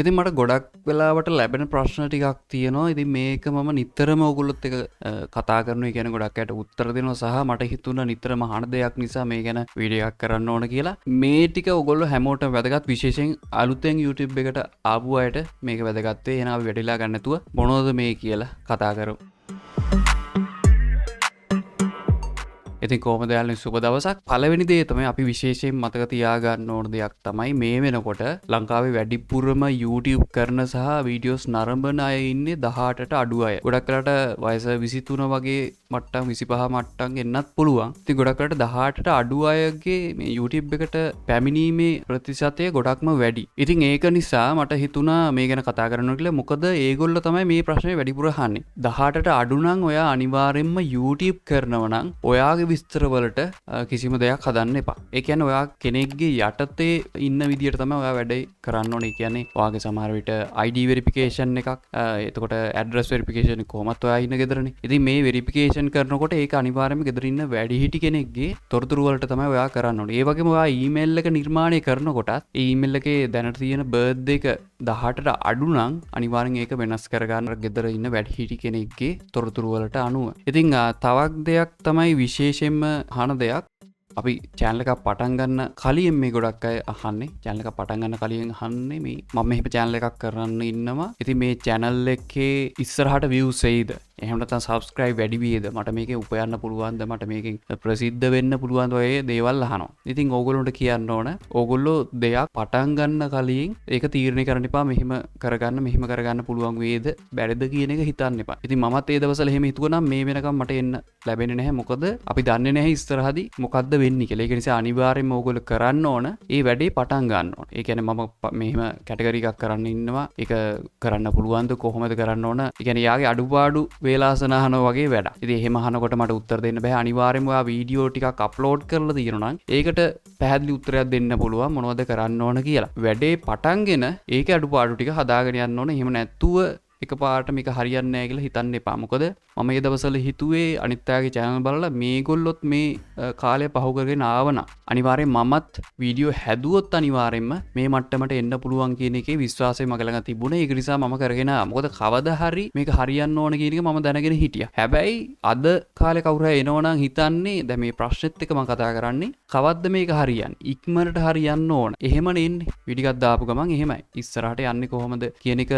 ඉතින් මට ගොඩක් වෙලාවට ලැබෙන ප්‍රශ්න ටිකක් තියෙනවා. ඉතින් මේක මම නිතරම ඔයගොල්ලොත් එක්ක කතා කරනවා. ඒ කියන්නේ ගොඩක් අයට උත්තර දෙනවා සහ මට හිතුණා නිතරම අහන දෙයක් නිසා මේ ගැන වීඩියෝ එකක් කරන්න ඕන කියලා. මේ ටික ඔයගොල්ලෝ හැමෝටම වැදගත්, විශේෂයෙන් අලුතෙන් YouTube එකට ආපු අයට මේක වැදගත් වෙයි. එහෙනම් අපි වැඩිලා ගන්න නැතුව මොනවද මේ කියලා කතා කරමු. ඉතින් කොහොමද යාළුවනේ, සුබ දවසක්. පළවෙනි දේ තමයි අපි විශේෂයෙන් මතක තියාගන්න ඕන දෙයක් තමයි මේ වෙනකොට ලංකාවේ වැඩිපුරම YouTube කරන සහ වීඩියෝස් නරඹන අය ඉන්නේ 18ට අඩු අය. ගොඩක් වෙලාවට වයස 23 වගේ මට්ටම්, 25 මට්ටම් එන්නත් පුළුවන්. ඉතින් ගොඩක් වෙලාවට 18ට අඩු අයගේ මේ YouTube එකට පැමිණීමේ ප්‍රතිශතය ගොඩක්ම වැඩි. ඉතින් ඒක නිසා මට හිතුණා මේ ගැන කතා කරන්න ඕන කියලා. මොකද ඒගොල්ලෝ තමයි මේ ප්‍රශ්නේ වැඩිපුර අහන්නේ. 18ට අඩු නම් ඔයා අනිවාර්යෙන්ම YouTube කරනවා නම් ඔයාගේ විස්තරවලට කිසිම දෙයක් හදන්න එපා. ඒ කියන්නේ ඔයා කෙනෙක්ගේ යටතේ ඉන්න විදියට තමයි ඔයා වැඩේ කරන්න ඕනේ. ඒ කියන්නේ ඔයාගේ සමහර විට ID verification එකක්, එතකොට ඇඩ්‍රස් වෙරිෆිකේෂන් එක කොහොමත් ඔයා ඉන්න ගෙදරනේ. ඉතින් මේ වෙරිෆිකේෂන් කරනකොට ඒක අනිවාර්යයෙන්ම ගෙදර ඉන්න වැඩිහිටි කෙනෙක්ගේ තොරතුරු වලට තමයි ඔයා කරන්න ඕනේ. ඒ වගේම ඔයා ඊමේල් එක නිර්මාණය කරනකොටත් ඒ ඊමේල් එකේ දැනට තියෙන බර්ත්ඩේ එක 18ට අඩු නම් අනිවාර්යෙන් ඒක වෙනස් කරගන්න ගෙදර ඉන්න වැඩිහිටි කෙනෙක්ගේ තොරතුරු වලට අනුව. ඉතින් තවක් දෙයක් තමයි විශේෂයෙන්ම අහන දෙයක්. අපි චැනල් එකක් පටන් ගන්න කලින් මේ ගොඩක් අය අහන්නේ, චැනල් එකක් පටන් ගන්න කලින් අහන්නේ මේ මම මෙහෙම චැනල් එකක් කරන්න ඉන්නවා. ඉතින් මේ චැනල් එකේ ඉස්සරහට views එයිද? එහෙම නැත්නම් subscribe වැඩි වේද? මට මේකේ උපයන්න පුළුවන්ද? මට මේකෙන් ප්‍රසිද්ධ වෙන්න පුළුවන්ද? ඔය දේවල් අහනවා. ඉතින් ඕගොල්ලන්ට කියන්න ඕන, ඕගොල්ලෝ දෙයක් පටන් ගන්න කලින් ඒක තීරණය කරන්න එපා. මෙහෙම කරගන්න, මෙහෙම කරගන්න පුළුවන් වේද බැරිද කියන එක හිතන්න එපා. ඉතින් මමත් ඒ දවස්වල එහෙම හිතුවා නම් මේ වෙනකම් මට එන්න ලැබෙන්නේ නැහැ. මොකද අපි දන්නේ නැහැ ඉස්සරහදී මොකද්ද වෙන්නේ කියලා. ඒක නිසා අනිවාර්යයෙන්ම ඕගොල්ලෝ කරන්න ඕන ඒ වැඩේ පටන් ගන්න ඕන. ඒ කියන්නේ මම මෙහෙම කැටගරි එකක් කරන්න ඉන්නවා. ඒක කරන්න පුළුවන්ද? කොහොමද කරන්න ඕන? ඒ කියන්නේ යාගේ අඩුපාඩු වේලාසන අහනවා වගේ වැඩක්. ඉතින් එහෙම අහනකොට මට උත්තර දෙන්න බෑ. අනිවාර්යයෙන්ම ඔයා වීඩියෝ ටිකක් අප්ලෝඩ් කරලා තියෙනවා නම් ඒකට පැහැදිලි උත්තරයක් දෙන්න පුළුවන් මොනවද කරන්න ඕන කියලා. වැඩේ පටන්ගෙන ඒකේ අඩුපාඩු ටික හදාගෙන යන්න ඕන. එහෙම නැත්තුව එකපාරට මේක හරියන්නේ නැහැ කියලා හිතන්න එපා. මොකද මම මේ දවස්වල හිතුවේ අනිත් අයගේ චැනල් බලලා මේගොල්ලොත් මේ කාලය පහු කරගෙන ආවනම් අනිවාර්යෙන් මමත් වීඩියෝ හැදුවොත් අනිවාර්යෙන්ම මේ මට්ටමට එන්න පුළුවන් කියන එකේ විශ්වාසය මගේ ළඟ තිබුණා. ඒක නිසා මම කරගෙන ආවා. මොකද කවදා හරි මේක හරියන්න ඕන කියන එක මම දැනගෙන හිටියා. හැබැයි අද කාලේ කවුරු හරි එනවනම් හිතන්නේ දැන් මේ ප්‍රශ්නෙත් එක්ක මම කතා කරන්නේ කවද්ද මේක හරියන්නේ? ඉක්මනට හරියන්න ඕන. එහෙමනේ එන්නේ. වීඩියෝ එකක් දාපු ගමන් එහෙමයි. ඉස්සරහට යන්නේ කොහොමද කියන එක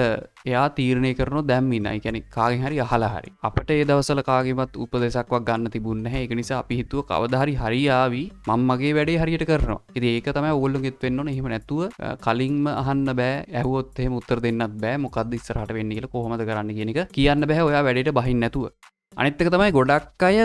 එයා තීරණය කරනවා දැන් ඉඳන්. ඒ කියන්නේ කාගෙන් හරි අහලා හරි. අපිට ඒ දවස්වල කාගේවත් උපදෙසක්වත් ගන්න තිබුණ නැහැ. ඒක නිසා අපි හිතුව කවදා හරි හරියාවි. මම මගේ වැඩේ හරියට කරනවා. ඉතින් ඒක තමයි ඕගොල්ලෝගෙත් වෙන්න ඕනේ. එහෙම නැතුව කලින්ම අහන්න බෑ. ඇහුවොත් එහෙම උත්තර දෙන්නත් බෑ. මොකද්ද ඉස්සරහට වෙන්නේ කියලා කොහොමද කරන්න කියන එක කියන්න බෑ ඔයා වැඩේට බහින්න නැතුව. අනිත් එක තමයි ගොඩක් අය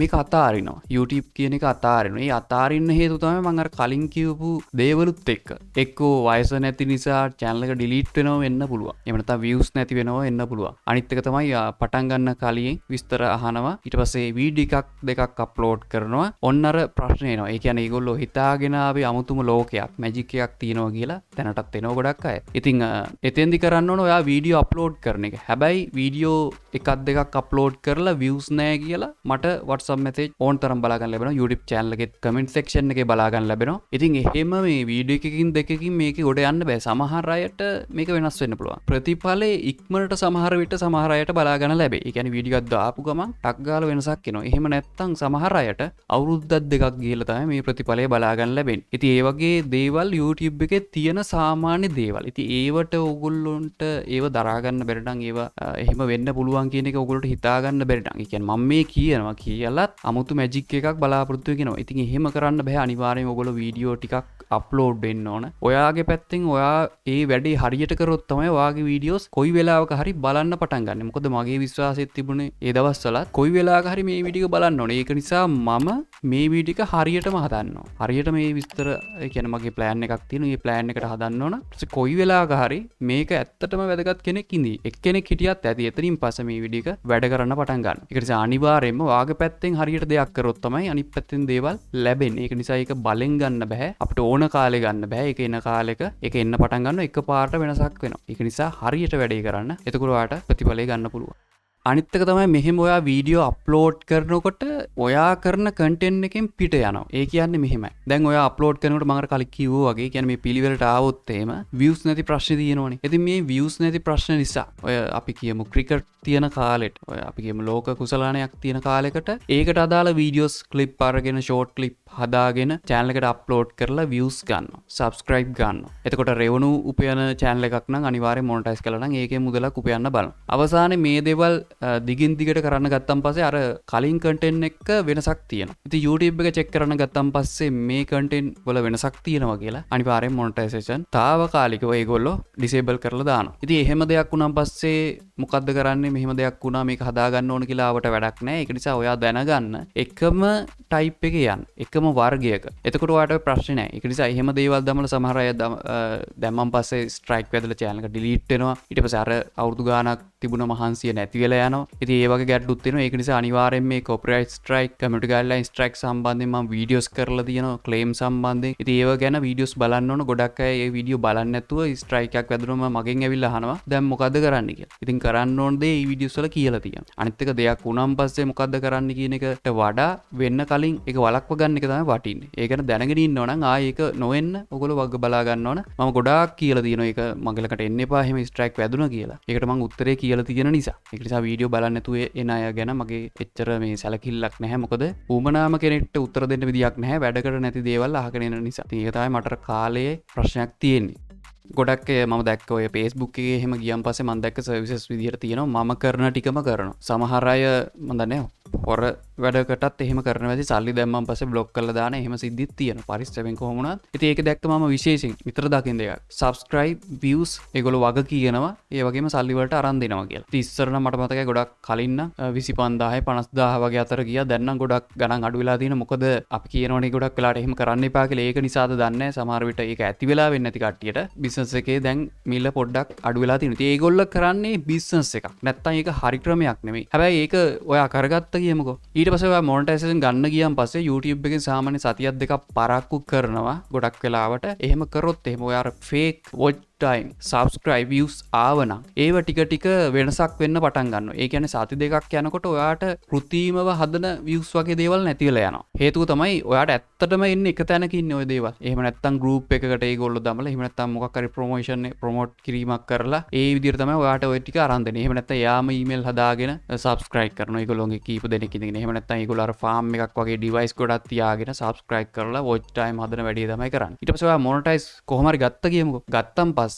මේක අතාරිනවා. YouTube කියන එක අතාරිනවා. ඒ අතාරින්න හේතුව තමයි මං අර කලින් කියපු දේවලුත් එක්ක. එක්කෝ වයස නැති නිසා channel එක delete වෙනව වෙන්න පුළුවන්. එහෙම නැත්නම් views නැති වෙනව වෙන්න පුළුවන්. අනිත් එක තමයි පටන් ගන්න කලින් විස්තර අහනවා. ඊට පස්සේ වීඩියෝ එකක් දෙකක් අප්ලෝඩ් කරනවා. ඔන්න අර ප්‍රශ්න එනවා. ඒ කියන්නේ ඒගොල්ලෝ හිතාගෙන ආවේ අමුතුම ලෝකයක්, මැජික් එකක් තියෙනවා කියලා දැනටත් එනවා ගොඩක් අය. ඉතින් එතෙන්දි කරන්න ඕන ඔයා වීඩියෝ අප්ලෝඩ් කරන එක. හැබැයි වීඩියෝ එකක් දෙකක් අප්ලෝඩ් කරලා views නෑ කියලා මට WhatsApp message ඕන තරම් බලා ගන්න ලැබෙනවා. YouTube channel එකේ comment section එකේ බලා ගන්න ලැබෙනවා. ඉතින් එහෙම මේ වීඩියෝ එකකින් දෙකකින් මේකේ ගොඩ යන්න බෑ. සමහර අයට මේක වෙනස් වෙන්න පුළුවන්. ප්‍රතිඵලේ ඉක්මනට සමහර විට සමහර අයට බලා ගන්න ලැබෙයි. ඒ කියන්නේ වීඩියෝ එකක් දාපු ගමන් ටක් ගාලා වෙනසක් එනවා. එහෙම නැත්නම් සමහර අයට අවුරුද්දක් දෙකක් ගිහලා තමයි මේ ප්‍රතිඵලය බලා ගන්න ලැබෙන්නේ. ඉතින් ඒ වගේ දේවල් YouTube එකේ තියෙන සාමාන්‍ය දේවල්. ඉතින් ඒවට ඕගොල්ලොන්ට ඒව දරා ගන්න බැරි නම් ඒව එහෙම වෙන්න පුළුවන් කියන එක ඕගොල්ලන්ට හිතා ගන්න බැරි නම්. ඒ කියන්නේ මම මේ කියනවා කියලත් අමුතු මැජික් එකක් බලාපොරොත්තු වෙනවා. ඉතින් එහෙම කරන්න බෑ. අනිවාර්යයෙන්ම ඔයගොල්ලෝ වීඩියෝ ටිකක් අප්ලෝඩ් වෙන්න ඕන. ඔයාගේ පැත්තෙන් ඔයා ඒ වැඩේ හරියට කරොත් තමයි ඔයාගේ වීඩියෝස් කොයි වෙලාවක හරි බලන්න පටන් ගන්නෙ. මොකද මගේ විශ්වාසෙත් තිබුණේ ඒ දවස්වලත් කොයි වෙලාවක හරි මේ වීඩියෝ එක බලන්න ඕනේ. ඒක නිසා මම මේ වීඩියෝ එක හරියටම හදන්න ඕන. හරියට මේ විස්තර, ඒ කියන්නේ මගේ ප්ලෑන් එකක් තියෙනවා. මේ ප්ලෑන් එකට හදන්න ඕන. ඊට පස්සේ කොයි වෙලාවක හරි මේක ඇත්තටම වැදගත් කෙනෙක් ඉඳී. එක්කෙනෙක් හිටියත් ඇති. එතනින් පස්සේ මේ වීඩියෝ එක වැඩ කරන්න පටන් ගන්නවා. ඒක නිසා අනිවාර්යයෙන්ම ඔයාගේ පැත්තෙන් හරියට දෙයක් කරොත් තමයි අනිත් පැත්තෙන් දේවල් ලැබෙන්නේ. ඒක නිසා ඒක බලෙන් ගන්න බෑ. අපිට ඕන කාලේ ගන්න බෑ. ඒක එන කාලෙක ඒක එන්න පටන් ගන්නවා. එකපාරට වෙනසක් වෙනවා. ඒක නිසා හරියට වැඩේ කරන්න. එතකොට ඔයාට ප්‍රතිඵලය ගන්න පුළුවන්. අනිත් එක තමයි මෙහෙම ඔයා වීඩියෝ අප්ලෝඩ් කරනකොට ඔයා කරන කන්ටෙන්ට් එකෙන් පිට යනවා. ඒ කියන්නේ මෙහෙමයි. දැන් ඔයා අප්ලෝඩ් කරනකොට මම අර කලින් කිව්වා වගේ, කියන්නේ මේ පිළිවෙලට ආවොත් එහෙම වීව්ස් නැති ප්‍රශ්න තියෙනවනේ. ඉතින් මේ වීව්ස් නැති ප්‍රශ්න නිසා ඔය අපි කියමු ක්‍රිකට් තියෙන කාලෙට, ඔය අපි කියමු ලෝක කුසලානයක් තියෙන කාලෙකට, ඒකට අදාළ වීඩියෝස් ක්ලිප් අරගෙන, ෂෝට් ක්ලිප් හදාගෙන චැනල් එකට අප්ලෝඩ් කරලා වීව්ස් ගන්නවා, සබ්ස්ක්‍රයිබ් ගන්නවා. එතකොට රෙවනු උපයන චැනල් එකක් නම් අනිවාර්යෙන් මොනටයිස් කළා නම් ඒකේ මුදලක් උපයන්න බලනවා. අවසානයේ මේ දේවල් දිගින් දිගට කරන්න ගත්තන් පස්සේ අර කලින් කන්ටෙන්ට් එක්ක වෙනසක් තියෙනවා. ඉතින් YouTube එක චෙක් කරන්න ගත්තන් පස්සේ මේ කන්ටෙන්ට් වල වෙනසක් තියෙනවා කියලා අනිවාර්යෙන් මොනටයිසේෂන් තාවකාලිකව ඒගොල්ලෝ ඩිසේබල් කරලා දානවා. ඉතින් එහෙම දෙයක් වුණාන් පස්සේ මොකද්ද කරන්නේ, මෙහෙම දෙයක් වුණා, මේක හදාගන්න ඕන කියලා ආවට වැඩක් නැහැ. ඒක නිසා ඔයා දැනගන්න එකම ටයිප් එකේ යන්න, එකම වර්ගයක. එතකොට ඔයාට ඔය ප්‍රශ්නේ නැහැ. ඒක නිසා එහෙම දේවල් දමලා සමහර අය දැම්මන් පස්සේ ස්ට්‍රයික් වැදලා චැනල් එක ඩිලීට් වෙනවා. ඊට පස්සේ අර අවුරුදු ගාණක් තිබුණ මහන්සිය නැති වෙලා යනවා. ඉතින් ඒ වගේ ගැටලුත් තියෙනවා. ඒක නිසා අනිවාර්යෙන් මේ copyright strike, community guideline strike සම්බන්ධයෙන් මම වීඩියෝස් කරලා තියෙනවා, ක්ලේම් සම්බන්ධයෙන්. ඉතින් ඒව ගැන වීඩියෝස් බලන්න ඕන. ගොඩක් අය ඒ වීඩියෝ බලන්නේ නැතුව ස්ට්‍රයික් එකක් වැදුනම මගෙන් ඇවිල්ලා අහනවා දැන් මොකද්ද කරන්න කියලා. ඉතින් කරන්න ඕන දේ මේ වීඩියෝස් වල කියලා තියෙනවා. අනිත් එක දෙයක් වුණාන් පස්සේ මොකද්ද කරන්න කියන එකට වඩා වෙන්න කලින් ඒක වළක්ව ගන්න එක තමයි වටින්නේ. ඒ ගැන දැනගෙන ඉන්නවා නම් ආයේ ඒක නොවෙන්න ඔයගොල්ලෝ වග බලා ගන්න ඕන. මම ගොඩාක් කියලා තියෙනවා ඒක මගේ ළඟට එන්න එපා එහෙම ස්ට්‍රයික් වැදුනා කියලා. ඒකට මං උත්තරේ කියලා තියෙන නිසා. ඒක නිසා වීඩියෝ බලන්න නැතුව එන අය ගැන මගේ එච්චර මේ සැලකිල්ලක් නැහැ. මොකද ඌමනාම කෙනෙක්ට උත්තර දෙන්න විදියක් නැහැ, වැඩකට නැති දේවල් අහගෙන එන නිසා. ඉතින් ඒක තමයි මට කාලයේ ප්‍රශ්නයක් තියෙන්නේ. ගොඩක් අය මම දැක්ක ඔය Facebook එකේ එහෙම ගියන් පස්සේ මම දැක්ක සර්විසස් විදියට තියෙනවා මම කරන ටිකම කරනවා. සමහර අය මම දන්නේ හොර වැඩකටත් එහෙම කරන ඇති, සල්ලි දැම්මන් පස්සේ බ්ලොක් කරලා දාන එහෙම සිද්ධිත් තියෙනවා. පරිස්සමෙන් කොහොම වුණත්. ඉතින් ඒක දැක්ක මම විශේෂයෙන් විතර දකින දෙයක්. සබ්ස්ක්‍රයිබ්, වීව්ස් ඒගොල්ලෝ වග කියනවා, ඒ වගේම සල්ලි වලට අරන් දෙනවා කියලා. ඉතින් ඉස්සර නම් මට මතකයි ගොඩක් කලින් නම් 25,000 50,000 වගේ අතර ගියා. දැන් නම් ගොඩක් ගණන් අඩු වෙලා තියෙනවා. මොකද අපි කියනවනේ ගොඩක් වෙලාට එහෙම කරන්න එපා කියලා. ඒක නිසාද දන්නේ නැහැ. සමහර විට ඒක ඇති වෙලා වෙන්නේ නැති කට්ටියට බිස්නස් එකේ දැන් මිල පොඩ්ඩක් අඩු වෙලා තියෙනවා. ඉතින් ඒගොල්ලෝ කරන්නේ බිස්නස් එකක්. නැත්තම් ඒක හරි ක්‍රමයක් නෙමෙයි. හැබැයි ඒක ඔයා කරගත්ත කියමුකෝ. ඊට පස්සේ ඔයා මොනටයිසේෂන් ගන්න ගියන් පස්සේ YouTube එකෙන් සාමාන්‍ය සතියක් දෙකක් පරක්කු කරනවා ගොඩක් වෙලාවට. එහෙම කරොත් එහෙම ඔයා අර ෆේක් වොච් ටයිම්, සබ්ස්ක්‍රයිබ්, වීව්ස් ආවනම් ඒව ටික ටික වෙනසක් වෙන්න පටන් ගන්නවා. ඒ කියන්නේ සති දෙකක් යනකොට ඔයාට කෘත්‍රිමව හදන වීව්ස් වගේ දේවල් නැති වෙලා යනවා. හේතුව තමයි ඔයාට ඇත්තටම එන්නේ එක තැනක ඉන්නේ ඔය දේවල්. එහෙම නැත්තම් ගෲප් එකකට ඒගොල්ලෝ දමලා, එහෙම නැත්තම් මොකක් හරි ප්‍රොමෝෂන් ප්‍රොමෝට් කිරීමක් කරලා ඒ විදිහට තමයි ඔයාට ඔය ටික අරන් දෙන්නේ. එහෙම නැත්තම් එයාම ඊමේල් හදාගෙන සබ්ස්ක්‍රයිබ් කරනවා. ඒගොල්ලෝගේ කීප දෙනෙක් ඉඳගෙන. එහෙම නැත්තම් ඒගොල්ලෝ අර ෆාම් එකක් වගේ ඩිවයිස් ගොඩක් තියාගෙන සබ්ස්ක්‍රයිබ් කරලා වොච් ටයිම් හදන වැඩේ තමයි කරන්නේ. ඊට පස්සේ ඔයා මොනටයිස් කොහොම හරි ගත්ත කියමුකෝ. ගත්තන් පස්සේ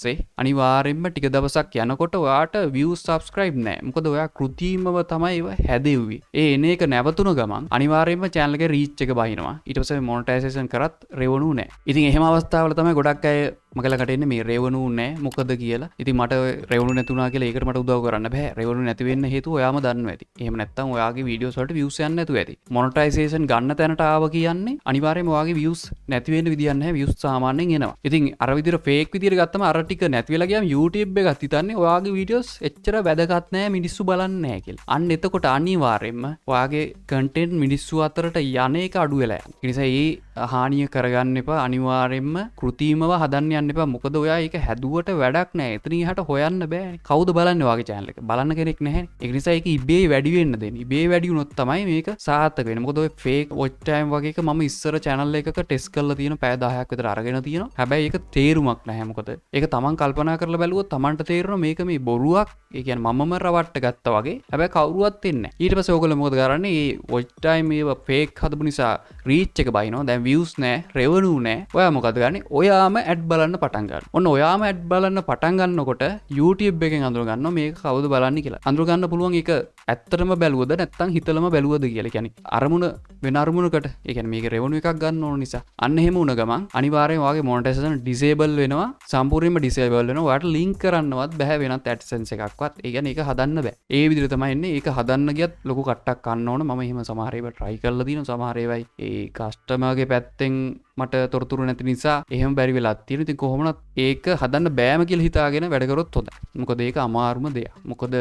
අනිවාර්යෙන්ම ටික දවසක් යනකොට ඔයාට views, subscribe නෑ. මොකද ඔයා කෘත්‍රිමව තමයි ඒව හැදෙව්වේ. ඒ එන එක නැවතුන ගමන් අනිවාර්යෙන්ම channel එකේ reach එක බහිනවා. ඊට පස්සේ මොනටයිසේෂන් කරත් රෙවනු නෑ. ඉතින් එහෙම අවස්ථාවල තමයි ගොඩක් අය මගේ ළඟට එන්නේ මේ රෙවනු නෑ මොකද කියලා. ඉතින් මට රෙවනු නැතුණා කියලා ඒකට මට උදව් කරන්න බෑ. රෙවනු නැති වෙන්න හේතුව ඔයාම දන්නවා ඇති. එහෙම නැත්නම් ඔයාගේ වීඩියෝස් වලට views යන්නේ නැතුව ඇති. මොනටයිසේෂන් ගන්න තැනට ආව කියන්නේ අනිවාර්යයෙන්ම ඔයාගේ views නැති වෙන්න විදියක් නැහැ. Views සාමාන්‍යයෙන් එනවා. ඉතින් අර විදිහට ෆේක් විදිහට ගත්තම අර ටික නැති වෙලා ගියාම YouTube එකත් හිතන්නේ ඔයාගේ වීඩියෝස් එච්චර වැදගත් නෑ, මිනිස්සු බලන්නේ නෑ කියලා. අන්න එතකොට අනිවාර්යයෙන්ම ඔයාගේ කන්ටෙන්ට් මිනිස්සු අතරට යන එක අඩු වෙලා යනවා. ඒ නිසා ඒ හානිය කරගන්න එපා. අනිවාර්යයෙන්ම කෘත්‍රිමව හදන්න යන්න එපා. මොකද ඔයා ඒක හැදුවට වැඩක් නෑ. එතනින් එහාට හොයන්න බෑනේ. කවුද බලන්නේ ඔයාගේ channel එක? බලන්න කෙනෙක් නැහැනේ. ඒක නිසා ඒක ඉබේ වැඩි වෙන්න දෙන්න. ඉබේ වැඩි වුණොත් තමයි මේක සාර්ථක වෙන්නේ. මොකද ඔය ෆේක් වොච් ටයිම් වගේ එක මම ඉස්සර channel එකක ටෙස්ට් කරලා තියෙන පැය 10ක් විතර අරගෙන තියෙනවා. හැබැයි ඒක තේරුමක් නැහැ. මොකද ඒක තමන් කල්පනා කරලා බැලුවොත් තමන්ට තේරෙනවා මේක මේ බොරුවක්. ඒ කියන්නේ මමම රවට්ට ගත්තා වගේ. හැබැයි කවුරුවත් එන්නේ නැහැ. ඊට පස්සේ ඕගොල්ලෝ මොකද කරන්නේ? මේ වොච් ටයිම් ඒවා ෆේක් හදපු නිසා රීච් එක බහිනවා. දැන් වීව්ස් නෑ, රෙවනිව් නෑ. ඔයා මොකද ගන්නේ? ඔයාම ඇඩ් බලන්න පටන් ගන්නවා. ඔන්න ඔයාම ඇඩ් බලන්න පටන් ගන්නකොට YouTube එකෙන් අඳුර ගන්නවා මේක කවුද බලන්නේ කියලා. අඳුර ගන්න පුළුවන් ඒක ඇත්තටම බැලුවද නැත්නම් හිතලම බැලුවද කියලා. ඒ කියන්නේ අරමුණ වෙන අරමුණකට. ඒ කියන්නේ මේක රෙවනිව් එකක් ගන්න ඕන නිසා. අන්න එහෙම වුණ ගමන් අනිවාර්යයෙන් ඔයාගේ මොනටයිසේෂන් ඩිසේබල් වෙනවා. සම්පූර්ණයෙන්ම ඩිසේබල් වෙනවා. ඔයාට ලින්ක් කරන්නවත් බැහැ වෙනත් AdSense එකක්වත්. ඒ කියන්නේ ඒක හදන්න බෑ. ඒ විදිහට තමයි එන්නේ. ඒක හදන්න ගියත් ලොකු කට්ටක් කන්න ඕන. මම එහෙම සමහර ඒවා try කරලා තියෙනවා. සමහර ඒවායි ඒ කස්ටමර්ගේ පැත්තෙන් මට තොරතුරු නැති නිසා එහෙම බැරි වෙලා තියෙනවා. ඉතින් කොහොම වුණත් ඒක හදන්න බෑම කියලා හිතාගෙන වැඩ කරොත් හොඳයි. මොකද ඒක අමාරුම දෙයක්. මොකද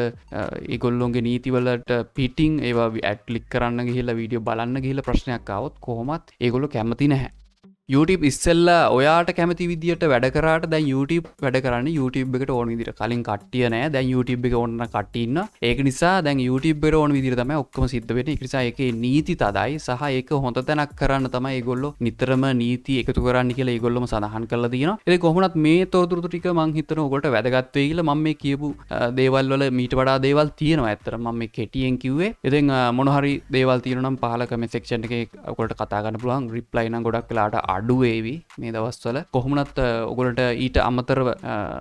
ඒගොල්ලොන්ගේ නීතිවලට පිටින් ඒවා ඇඩ් ක්ලික් කරන්න ගිහිල්ලා, වීඩියෝ බලන්න ගිහිල්ලා ප්‍රශ්නයක් ආවොත් කොහොමත් ඒගොල්ලෝ කැමති නැහැ. YouTube ඉස්සෙල්ලා ඔයාට කැමති විදියට වැඩ කරාට දැන් YouTube වැඩ කරන්නේ YouTube එකට ඕන විදියට. කලින් කට්ටිය නෑ. දැන් YouTube එක ඕන නම් කට්ටිය ඉන්නවා. ඒක නිසා දැන් YouTube එකට ඕන විදියට තමයි ඔක්කොම සිද්ධ වෙන්නේ. ඒක නිසා ඒකේ නීති තදයි සහ ඒක හොඳ තැනක් කරන්න තමයි ඒගොල්ලෝ නිතරම නීති එකතු කරන්න කියලා ඒගොල්ලොම සඳහන් කරලා තියෙනවා. ඉතින් කොහොමනත් මේ තොරතුරු ටික මං හිතනවා ඔයගොල්ලන්ට වැදගත් වෙයි කියලා. මම මේ කියපු දේවල් වල මීට වඩා දේවල් තියෙනවා. ඇත්තටම මම මේ කෙටියෙන් කිව්වේ. ඉතින් මොන හරි දේවල් තියෙනවා නම් පහල කමෙන්ට් සෙක්ෂන් එකේ ඔයගොල්ලන්ට කතා කරන්න පුළුවන්. රිප්ලයි නම් ගොඩක් වෙලාට අඩු වේවි මේ දවස්වල. කොහොමනත් ඔයගොල්ලන්ට ඊට අමතරව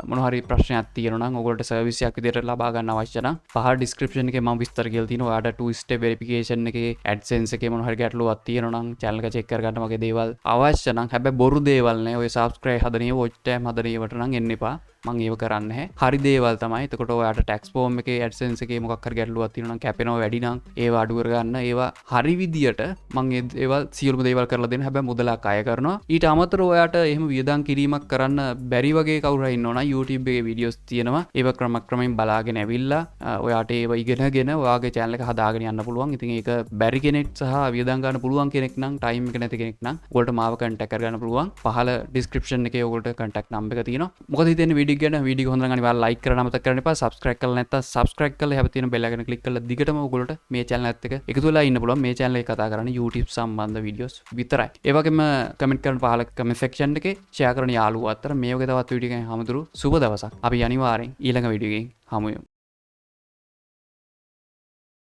මොන හරි ප්‍රශ්නයක් තියෙනවා නම්, ඔයගොල්ලන්ට සර්විස් එකක් විදියට ලබා ගන්න අවශ්‍ය නම් පහළ ඩිස්ක්‍රිප්ෂන් එකේ මම විස්තර කියලා තියෙනවා. ඔයාලට 2 ස්ටෙප් වෙරිෆිකේෂන් එකේ, AdSense එකේ මොන හරි ගැටලුවක් තියෙනවා නම් චැනල් එක චෙක් කරගන්න වගේ දේවල් අවශ්‍ය නම්, හැබැයි බොරු දේවල් නෑ. ඔය සබ්ස්ක්‍රයිබ් හදන ඒවා, වොච් ටයිම් හදන ඒවට නම් එන්න එපා. මං ඒව කරන්නේ නැහැ. හරි දේවල් තමයි. එතකොට ඔයාට ටැක්ස් ෆෝම් එකේ, AdSense එකේ මොකක් හරි ගැටලුවක් තියෙනවා නම්, කැපෙනවා වැඩි නම් ඒවා අඩු කරගන්න. ඒවා හරි විදියට මං ඒ දේවල් සියලුම දේවල් කරලා දෙන්න. හැබැයි මුදලක් අය කරනවා. ඊට අමතරව ඔයාට එහෙම වියදම් කිරීමක් කරන්න බැරි වගේ කවුරු හරි ඉන්නවා නම් YouTube එකේ වීඩියෝස් තියෙනවා. ඒවා ක්‍රමක්‍රමයෙන් බලාගෙන ඇවිල්ලා ඔයාට ඒවා ඉගෙනගෙන ඔයාගේ චැනල් එක හදාගෙන යන්න පුළුවන්. ඉතින් ඒක බැරි කෙනෙක් සහ වියදම් ගන්න පුළුවන් කෙනෙක් නම්, ටයිම් එක නැති කෙනෙක් නම් ඔයාලට මාව කන්ටැක්ට් කරගන්න පුළුවන්. පහළ ඩිස්ක්‍රිප්ෂන් එකේ ඔයාලට කන්ටැක්ට් නම්බර් එක තියෙනවා. මොකද හිතෙන්නේ වීඩියෝ ගැන? වීඩියෝ හොඳ නම් අනිවාර්යෙන් ලයික් කරන්න අමතක කරන්න එපා. සබ්ස්ක්‍රයිබ් කරලා නැත්නම් සබ්ස්ක්‍රයිබ් කරලා එහා තියෙන බෙල් අයිකන් ක්ලික් කරලා දිගටම ඔයගොල්ලන්ට මේ චැනල් එකත් එක්ක එකතු වෙලා ඉන්න පුළුවන්. මේ චැනල් එකේ කතා කරන්නේ YouTube සම්බන්ධ වීඩියෝස් විතරයි. ඒ වගේම කමෙන්ට් කරන්න පහළ කමෙන්ට් සෙක්ෂන් එකේ, ෂෙයා කරන යාළුවෝ අතර. මේ වගේ තවත් වීඩියෝ එකකින් හමුතුරු සුබ දවසක්. අපි අනිවාර්යෙන් ඊළඟ වීඩියෝ එකකින් හමු වෙමු.